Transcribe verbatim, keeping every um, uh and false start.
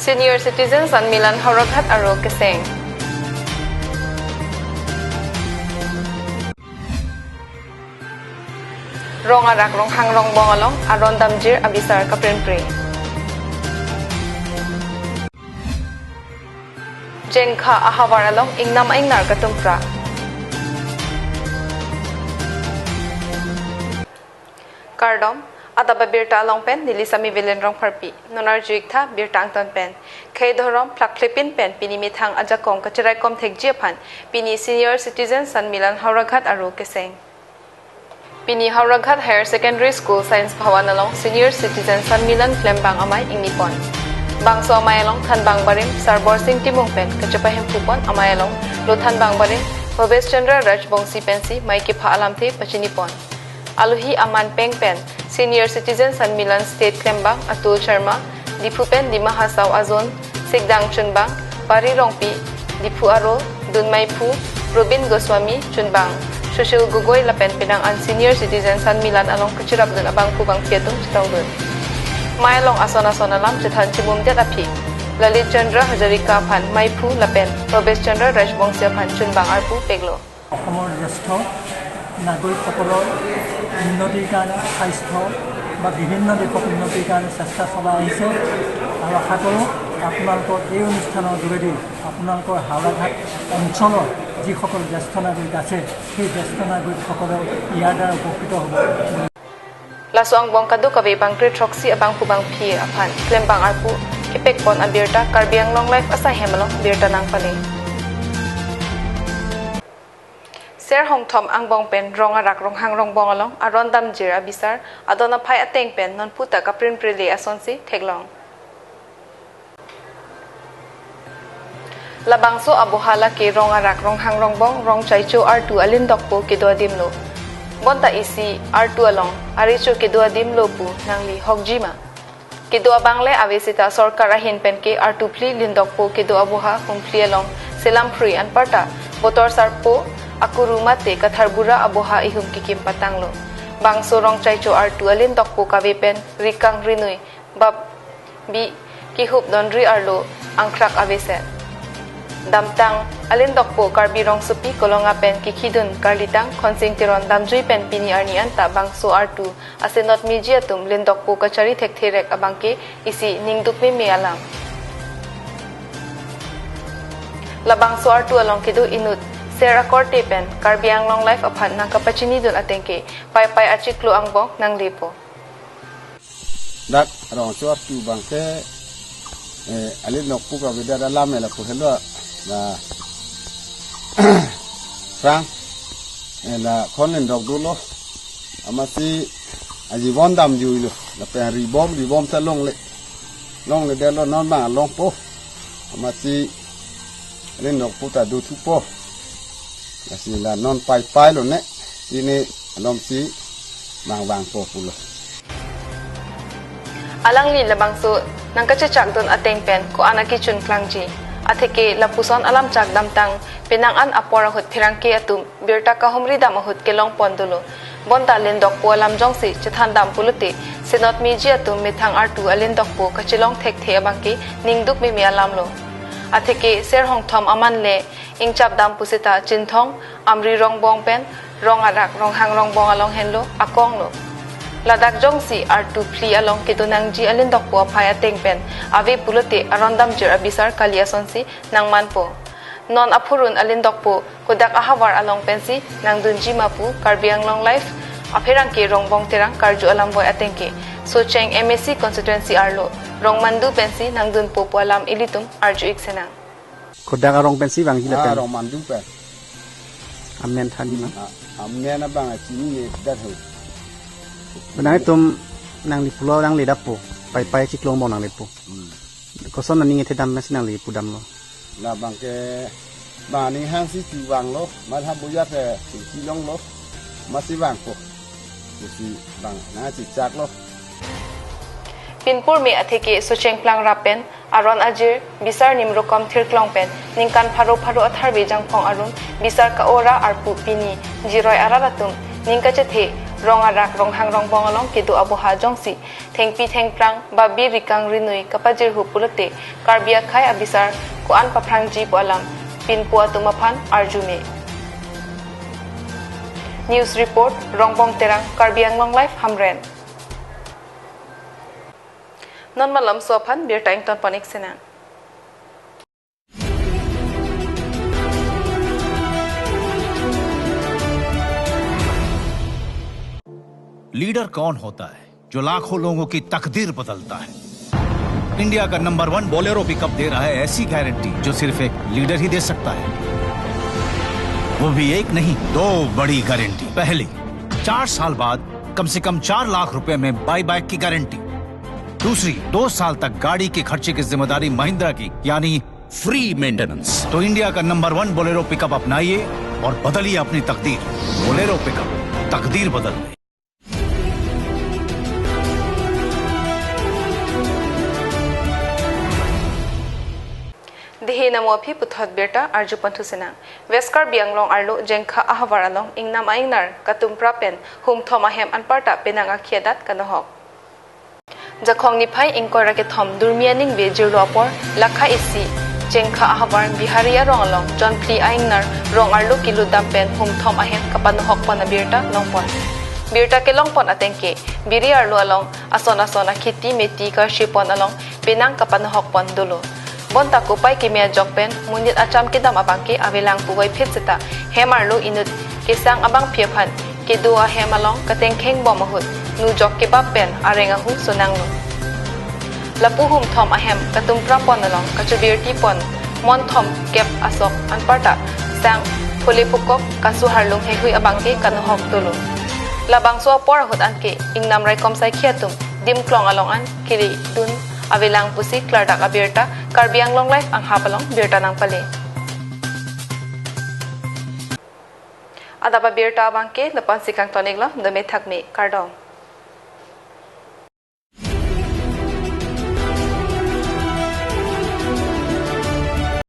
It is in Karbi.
Senior Citizen Sanmilan Howraghat aro keseng. Rong arak Ronghang Rongbong along aron damjir abisar kaprinpre. Jengkha ahavar along ingnam ingnar katumpra. Kardom, adap abirta along pen neli Sami Velen Rongpharpi. Non arju-ik tha birta angton pen. Khei dhorom phlak phlepin pen pini methang ajakong kachiraikom thekji aphan pini Senior Citizen Sanmilan Howraghat aro keseng. Pini Howraghat Higher Secondary School Science Bhavan along Senior Citizen Sanmilan klembang amei ingnipon. Bangso amei along thanbang barim Sarbor Sing Timung pen kachepahemphu pon, amei along lo thanbang barim Bhabesh Chandra Rajbongsi pensi mei kepha alamthe pachinipon. Alohi aman peng pen Senior Citizen Sanmilan State Klembang Atul Sharma, Diphu pen Dima Hasao a-zone sikdang chunbang, Pari Rongpi, Diphu aro dunmeiphu, Robin Goswami chunbang, Sushil Gogoi lapen penang an Senior Citizen Sanmilan along kachirapdun abangphu bangphi atum chetongdun. Mei along ason ason alam chethan chimumdet aphi Lalit Chandra Hazarika aphan meiphu lapen Bhabesh Chandra Rajbongsi aphan chunbang arpu peklo. অসমৰ জ্যেষ্ঠ নাগৰিকসকলৰ উন্নতিৰ কাৰণে, স্বাস্থ্য বা বিভিন্ন দিশত উন্নতিৰ কাৰণে চেষ্টা চলাই আহিছে আৰু আশা কৰোঁ আপোনালোকৰ এই অনুষ্ঠানৰ যোগেদি আপোনালোকৰ হাওৰাঘাট অঞ্চলৰ যিসকল জ্যেষ্ঠ নাগৰিক আছে, সেই জ্যেষ্ঠ নাগৰিকসকলেও ইয়াৰ দ্বাৰা উপকৃত হ'ব। Laso angbong kadokave bangkre throksi abangphu bangphi aphan klembang arpu kepekpon abirta Karbi Anglong Live asai hem along birta nangpale. Ser hongthom angbong pen rong arak Ronghang Rongbong along aron damjir abisar adon aphai ateng pen nonputa kaprinprele asonsi theklong. Labangso aboha lake rong arak Ronghang Rongbong Rongchaicho artu alindokpo kedo adimlo. Bonta isi artu along arecho kedo adimlo pu nangli hokjima. Kedo abang le ave seta sorkar ahin penke artu phli lindokpo kedo aboha Humphrey along selam phrui anparta botor sarpo akuru mate katharbura aboha ihum kikim patanglo. Bangso Rongchaicho artu alindokpo kave pen rikang rinui bap bi kihup donri arlo angkrak aveset. Damtang alindokpo Karbi Rongsopi Kolonga pen kikhidun karlitang Khonsing Teron damjui pen pini arni anta bangso artu asenot meji atum lindokpo kachari thekthe rek abangke isi ningduk meme alam. Labangso artu along kedo inut ser akorte pen Karbi Anglong Live aphan nangkapachinidun atengke paipai achiklo angbong nanglepo. Dak rongchor tu bangke, eh, alindokpo kave det alam ela pu helo na Frank, eh, la khon lindok dolo. Amatsi ajibon damjuilo. Lapen ribom ribom ta longle. Longle detlo, non bang longpo. Amatsi alindokpo ta dothupo. Lasi la non paipai lone. Pini alomsi bang vangpo pulo. Alangli labangso nangkachechakdun ateng pen ko-an akechun klangji. Atheke lapuson alam chak damtang penang an apor ahut pherangke atum birta kahumri dam ahut kelongpon dolo. Bonta lindokpo alam jongsi chethan dam pulote senot meji atum methang artu alindokpo kachelong thekthe abangke ningduk meme alamlo. Atheke ser hongthom aman le ingchap dam puseta Chinthong Amri Rongbong pen rong arak Ronghang Rongbong along henlo akonglo. Ladak jongsi artu phli along kedo nangji alindokpo aphai ateng pen ave pulote aron damjir abisar kali asonsi nangmanpo. Non aphurun alindokpo kodak ahavar along pensi nangdunji ma pu Karbi Anglong Live apherangke Rongbong Terang karju alam voi atengke Socheng M A C constituency arlo Rongmandu pensi nangdunpo pu alam ilitum arju-ik senang. Kodak arong pensi vangji lapen. Ah, Rongmandu pen. Amen than ma? Ah, amen abang achini ye dat ho. Benang itum nangli pulo nangledappo. Paipai chiklo angbong nanglepo. Hmm. Koson aning ethe dam pensi nangli pudamlo? Labangke bang aning hangsi chu vanglo, malha boyat he chilonglo, amatsi vangpo. Amatsi bang nangchechaklo. Pinpur me atheke Socheng Plangrap pen aron ajir bisar nimrokom thirklong pen ningkan pharo pharo atharve Jangphong arum bisar ka-ora arpu pini jiroi arat atum ning kachethe Rong arak Ronghang Rongbong along kedo aboha jongsi thengpi thengphrang, babi rikang rinui kapajirhu pulote Karbi akhei abisar ko-an paphrangji pu alam pinpo atum aphan arju me. News report, Rongbong Terang, Karbi Anglong Live, Hamren. Non malomso aphan birta ingtonpon-ik sinang. Leader कौन होता है जो लाखों लोगों की तकदीर बदलता है? इंडिया का नंबर वन बोलेरो पिकअप दे रहा है ऐसी गारंटी जो सिर्फ एक लीडर ही दे सकता है। वो भी एक नहीं, दो बड़ी गारंटी। पहली, चार साल बाद कम से कम चार लाख रुपए में बाईबैक की गारंटी। दूसरी, दो साल तक गाड़ी के खर्चे की जिम्मेदारी महिंद्रा की, यानी फ्री मेंटेनेंस। तो इंडिया का नंबर वन बोलेरो पिकअप अपनाइए और बदलिए अपनी तकदीर। बोलेरो पिकअप, तकदीर बदल गई। Dehi namo aphi puthot birta arjuponthu sinang. West Karbi Anglong arlo Jengkha ahavar along ingnam a-ingnar Katumpra pen humthom ahem anparta penang akhei adat kanohok. Jakhong niphai ingkoi ra kethom durmi aningve jirlo apor, lakha isi Jengkha ahavar Bihari arong along jonphli a-ingnar rong arlo kelutdam pen humthom ahem kapanohokpon abirta longpon. Birta kelongpon atengke, biri arlo along ason ason akheti meti karshipon along penang kapanohokpon dolo. Bonta kopai keme ajok pen monit acham kedam abangke avelang puvoiphit seta hem arlo inut kesang abangpi aphan kedo ahem along katengkhengbom ahut nu jok kebap pen areng ahu sonanglo. Lapu humthom ahem katumprapon along kachobirtipon monthom kep asok anparta sang phule phukok kasu harlung heihui abangke kanohok dolo. Labangso apor ahut anke ingnam raikom saikhi atum dimklong along an kelidun avelang pusi klardak abirta Karbi Anglong Live anghap along birta nangpale. Adap abirta abangke lapu-ansi kangton-iklo, dome thakme, kardom.